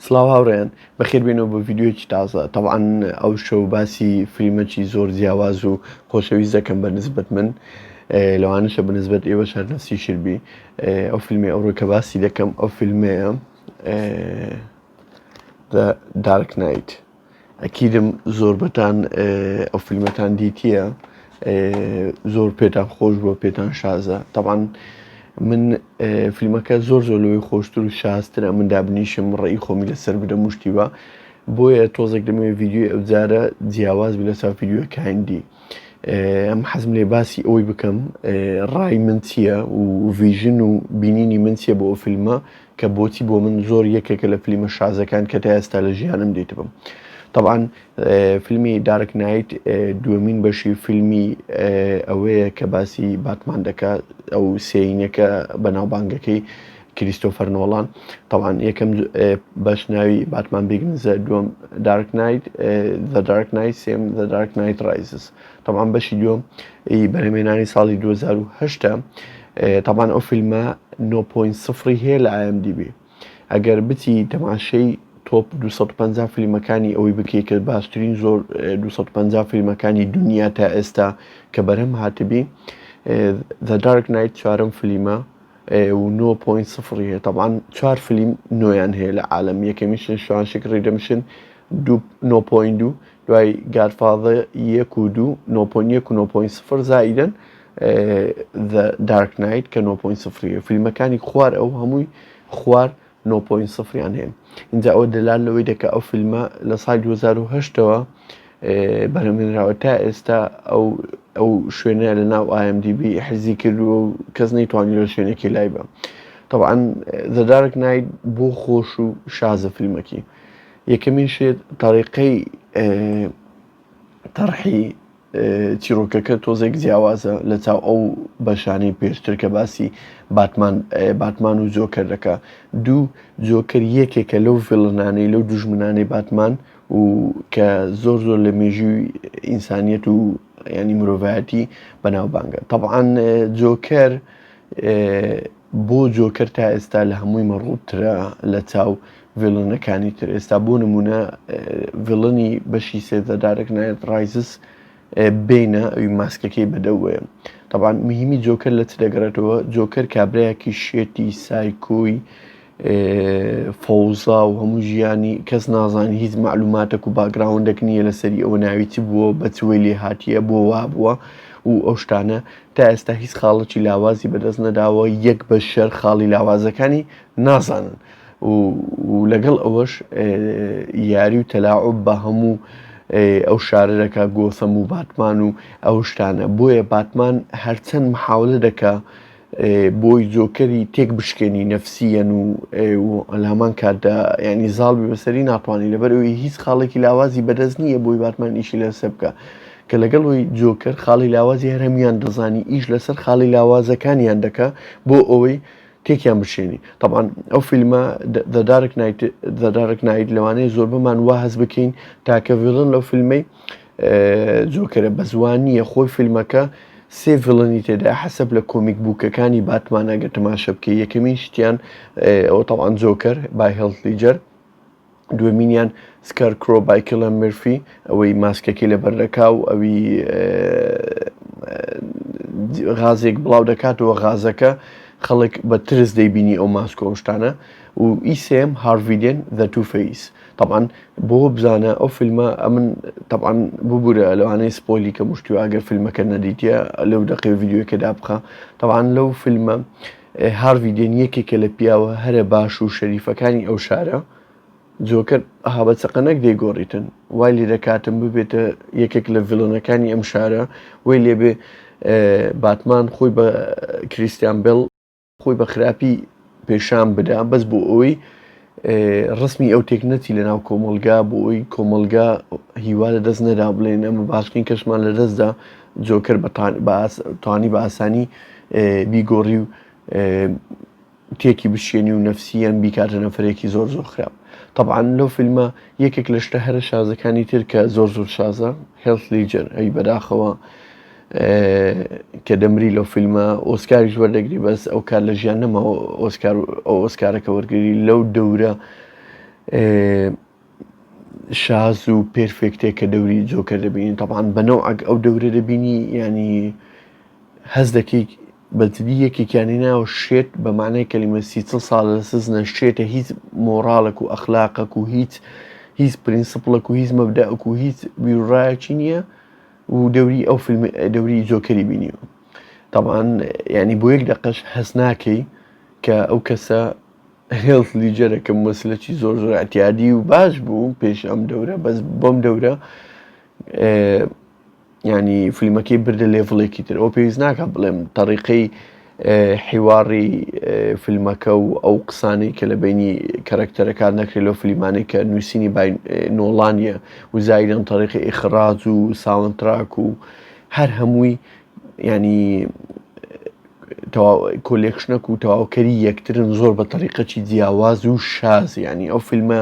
سڵاو هاوڕێیان بەخێر بێنەوە بۆ ڤیدیۆیەکی تازە تەبعەن ئەو شەو باسی فیلمەکی زۆر جیاواز و خۆشەویست دەکەم بە نسبەت من لەوانەشە بە نسبەت ئێوەش هەر نەفسی شت بی ئەو فیلمی ئەوڕۆ کە باسی دەکەم ئەو فیلمەیە The Dark Knight ئەکیدم زۆربەتان ئەو فیلمەتان دیتیە زۆر پێتان خۆش بووە پێتان شازە تەبعەن من فیلمەکە زۆر زۆر لەوەی خۆشتر و شازترە من دابنیشم ڕێی خۆمی لەسەر بدەم مشتی بە بۆیە تۆزێک دەمەوێت ڤیدیۆی ئەوجارە جیاواز بی لەسەر ڤیدیۆکانی دی ئەم حەزم لێ باسی ئەوەی بکەم ڕای من چییە و vision و بینینی من چییە بۆ ئەو فیلمە کە بۆچی بۆ من زۆر یەکێکە لە فلیمە شازەکان کە تا ئێستا لە ژیانم دیتبم تەبعەن فیلمی Dark Knight دووەمین بەشی فیلمی ئەوەیە کە باسی باتمان دەکات ئەو سێینەکە بەناوبانگەکەی کریستۆفەر نۆڵان تەبعەن یەکەم بەش ناوی Batman Begins ە دووەم Dark Knight The Dark Knight سێم The Dark Knight Rises تەبعەن بەشی دووەم بەرهەمێنانی ساڵی 2010 تەبعەن ئەو فیلمە 9.0 هەیە لە IMDb ئەگەر بچی تەماشەی top 250 فیلمەکانی ئەوەی بکەی کە باشترین زۆر 250 فیلمەکانی دنیا تا ئێستا کە بەرهەم هاتبی The Dark Knight چوارەم فیلمە و 9.0 هەیە تەبعەن چوار فیلم نۆیان هەیە لە عالم یەکەمیشن Shawshank Redemption 9.2 دوای Godfather یەک و دوو 9.1 و 9.0 زائیدەن The Dark Knight کە 9.0 فیلمەکانی خوار ئەو هەمووی خوار 9.0 یان هەیە اینجا ئەوە دەلال لەوەی دەکە ئەو فیلمە لە ساڵی 2008ەوە بەرهەمهێنراوە تا ئێستا ئەو ئەو شوێنە لە ناو IMDb حزی کردووە و کەس نەیتوانی لە شوێنێکی لای بە طبعا The Dark Knight بۆ خۆش و شازە فیلمەکی یەکەمین شت تەریقەی تەرحی چیرۆکەکە تۆزێک جیاوازە لە چاو ئەو بەشانەی پێشتر کە باسی باتمان باتمان و جۆکەر دەکا دوو جۆکەر یەکێکە لەو villain انەی لەو دوژمنانەی باتمان و کە زۆر زۆر لە مێژووی ئینسانیەت و ینی مرۆڤایەتی بەناوبانگە تەبعەن جۆکەر بۆ جۆکەر تا ئێستا لە هەمووی مەڕووبترە لە چاو villain ەکانی تر ئێستا بۆ نمونە villain ی بەشی سێ The Dark Knight Rises بینە ئەوی ماسکەکەی بەدەوەیە تەبعەن مهمی جۆکەر لە چ دەگەڕێتەوە جۆکەر کابراایەکی شێتی سایکۆی فەوزا و هەموو ژیانی کەس نازانی هیچ معلوماتێک و background ێک نییە لەسەری ئەوە ناوی چ بووە بەچوەی لێ هاتیە بۆ وا بووە و ئەو شتانە تا ئێستا هیچ خاڵێکی لاوازی بەدەست نەداوە یەک بە شەر خاڵی لاوازەکانی نازانن و لەگەڵ ئەوەش یاری و تەلاعوب بە هەموو ئەو شارە دەکا گۆسەم و باتمان و ئەو شتانە بۆیە باتمان هەرچەند محاولە دەکا بۆی جۆکەری تێک بشکێنی نەفسیەن و لە هەمان کاتدا ینی زاڵ بی بەسەری ناتوانانی لەبەر ئەوی هیچ خاڵێکی لاوازی بەدەست نییە بۆی باتمان ئیشی لەسەر بکە کە لەگەڵ ئەوی جۆکەر خاڵی لاوازی هەرەمیان دەزانی ئیش لەسەر خاڵی لاوازەکانیان دەکا بۆ ئەوەی تێکیان بشێنی تەبعەن ئەو فیلمە The Dark Knight The Dark Knight لەوانەیە زۆربەمان وا هەست بکەین تاکە villain لەو فیلمەی جۆکەرە بەس وا نییە خۆی فیلمەکە سێ villain ی تێدا حەسەب لە comic book ەکانی باتمان ئەگەر تەماشە بکەی یەکەمین شتیان ئەوە تەبعەن جۆکەر by هێڵث لیجەر دووەمینیان Scarecrow by کیلیان مێرفی ئەوەی ماسکەکەی لەبەر دەکا و ئەوی غازێک بڵاو دەکاتەوە غازەکە خەڵک بە ترس دەیبینی ئەو ماسک و ئەو شتانە و ئی سێم هارڤی دێن The Two Face تەبعەن بۆ بزانە ئەو فیلمە ئەمن تەبعەن ببورە لەوانەیە spoil ی کە مشتی و ئەگەر فیلمەکە نەدیتە لەو دەقەی ڤیدیۆکە دابخە تەبعەن لەو فیلمە هارڤی دێن یەکێکە لە پیاوە هەرە باش و شەریفەکانی ئەو شارە، جۆکەر ئەها بە چەقەنەک دەیگۆڕیتن وای لێ دەکاتن ببێتە یەکێک لە villain ەکانی ئەم شارە وەی لێبێ باتمان خۆی بە کریستیان بێڵ خۆی بە خراپی پێشان بدا بەس بۆ ئەوەی ڕسمی ئەو تێک نەچی لە ناو کۆمەڵگا بۆ ئەوی کۆمەڵگا هیوا لە دەست نەدا بڵێن ئەمە باشترین کەشمان لە دەستدا جۆکەر توانی بە ئاسانی بیگۆڕی و تێکی بشێنی و نەفسیەن بیکاتە نەفرێکی زۆر زۆر خراپ تەبعەن لەو فیلمە یەکێک لە شتە هەرە شازەکانی تر کە زۆر زۆر شازە هێڵث لیجەر ئەوی بەداخەوە کە دەمری لەو فیلمە ئۆسکاریش وەردەگری بەس ئەو کار لە ژیان نەما ئۆسکار ئەو ئۆسکارەکە وەرگری لەو دەورە. شاز و perfect ێک کە دەوری جۆکەر دەبینی تەبعەن بە نەوعەک ئەو دەورە دەبینی یانی هەست دەکەی بە جدی یەکێکیانی ناوە شێت بە معنای کەلیمە 30 ساڵ لە سزنە شێتە هیچ مۆڕاڵێک و ئەخلاقێک و هیچ هیچ principle ێک و هیچ مەبدەئێک و هیچ بیرڕایەکی نییە و دەوری ئەو فیلم دەوری جۆکەری بینیوە تەبعەن یانی بۆ یەک دەقەش هەست ناکەی کە ئەو کەسە هێڵث لیجەرە کە مومەسلەکی زۆر زۆر ئەتیادی و باش بوو پێش ئەم دەورە بەس بەم دەورە ینی فیلمەکەی بردە level ێکی تر ئەو پێویست ناکە بڵێم تەریقەی حیواڕی فیلمەکە و ئەو قسانەی کە لە بینی کەرەکتەرەکان نەکرێت لەو فیلمانەی کە نووسینی بای نۆڵانیە و زایدن تەریقی ئیخراج و soundtrack و هەر هەمووی ینی تەواو collection ەک و تەواوکەری یەکترن زۆر بە تەریقەکی جیاواز و شاز یعنی ئەو فیلمە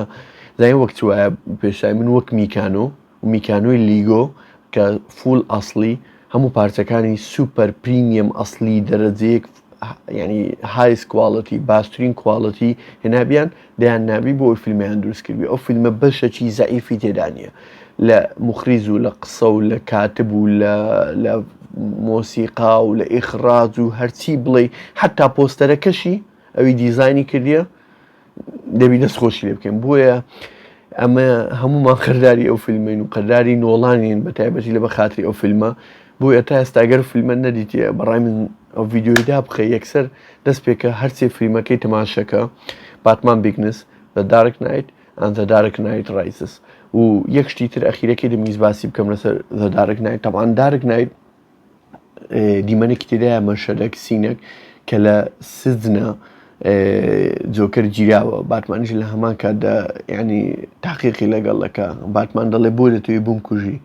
زای وەک چ وایە پێشای من وەک میکانۆ و میکانۆی لیگۆ کە full ئەسڵی هەموو پارچەکانی super premium ئەسڵی دەرەجەیەک ینی highest quality باشترین quality هێنابیان دەیان نابی بۆ ئەو فیلمیان دروست کردبی ئەو فیلمە بەشەکی زەعیفی تێدا نییە لە موخریج و لە قسە و لە کاتب و لە مۆسیقا و لە ئیخراج و هەرچی بڵێ حتا پۆستەرەکەشی ئەوی دیزانی کردیە دەبی دەست خۆشی لێ بکەین بۆیە ئەمە هەمومان قەرداری ئەو فیلمین و قەرداری نۆڵانین بە تایبەتی لە بە خاتری ئەو فیلمە بۆیە تا ئێستا گەر فیلمە نەدیتیە بەڕای من ئەو ڤیدیۆی دابخە یەکسەر دەست پێکە هەرچێ فیلمەکەی تەماشەکە Batman Begins The Dark Knight and The Dark Knight Rises و یەک شتی تر ئەخیرەکەی دەمویست باسی بکەم لەسەر The Dark Knight تەبعەن Dark Knight دیمەنێکی تێدایە مەشەدەک scene ێک کە لە سجنە جۆکەر گیراوە باتمانیش لە هەمان کاتدا ینی تاقیقی لەگەڵ دەکا باتمان دەڵێ بۆ دەتەوێ بمکوژی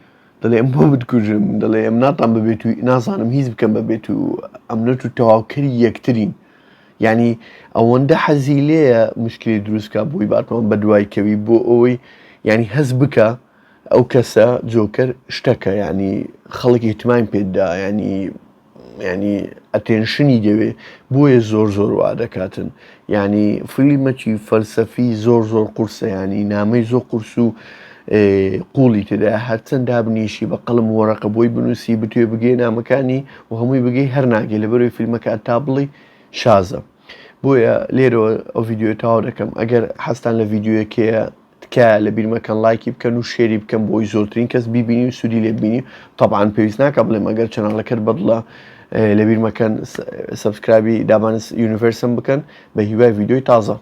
دەڵێ ئەم بۆ بتکوژم دەڵێ ئەم ناتان ببێت و نازانم هیچ بکەم بەبێت و ئەمنەت و تەواوکەری یەکترین یعنی ئەوەندە حەزی لێیە مشکلی دروستکە بۆی باتمان بەدوای کەوی بۆ ئەوەی یعنی هەست بکە ئەو کەسە جۆکەر شتەکە یعنی خەڵک ئیهتمام پێدا یعنی یعنی attention ی دەوێ بۆیە زۆر زۆر وا دەکاتن یعنی فیلمەکی فەلسەفی زۆر زۆر قورسە ینی نامەی زۆر قورس و قوڵی تێدا هەرچەند دابنیشی بە قەڵم وەرەقە بۆی بنووسی بتوێ بگەی نامەکانی و هەمووی بگەی هەر ناگەی لەبەرەوەی فیلمەکە تا بڵێ شازە بۆیە لێرەوە ئەو ڤیدیۆ تەواو دەکەم ئەگەر حەزتان لە ڤیدیۆیەکەیە تکایە لە بیر مەکەن لایکی بکەن و share ی بکەن بۆی زۆرترین کەس بیبینی و سوودی لێ ببینی تەبعەن پێویست ناکە بڵێم ئەگەر channel ەکەت بەدڵە لە بیر مەکەن subscribe ی دابانس universe م بکەن بە هیوای ڤیدیۆی تازە.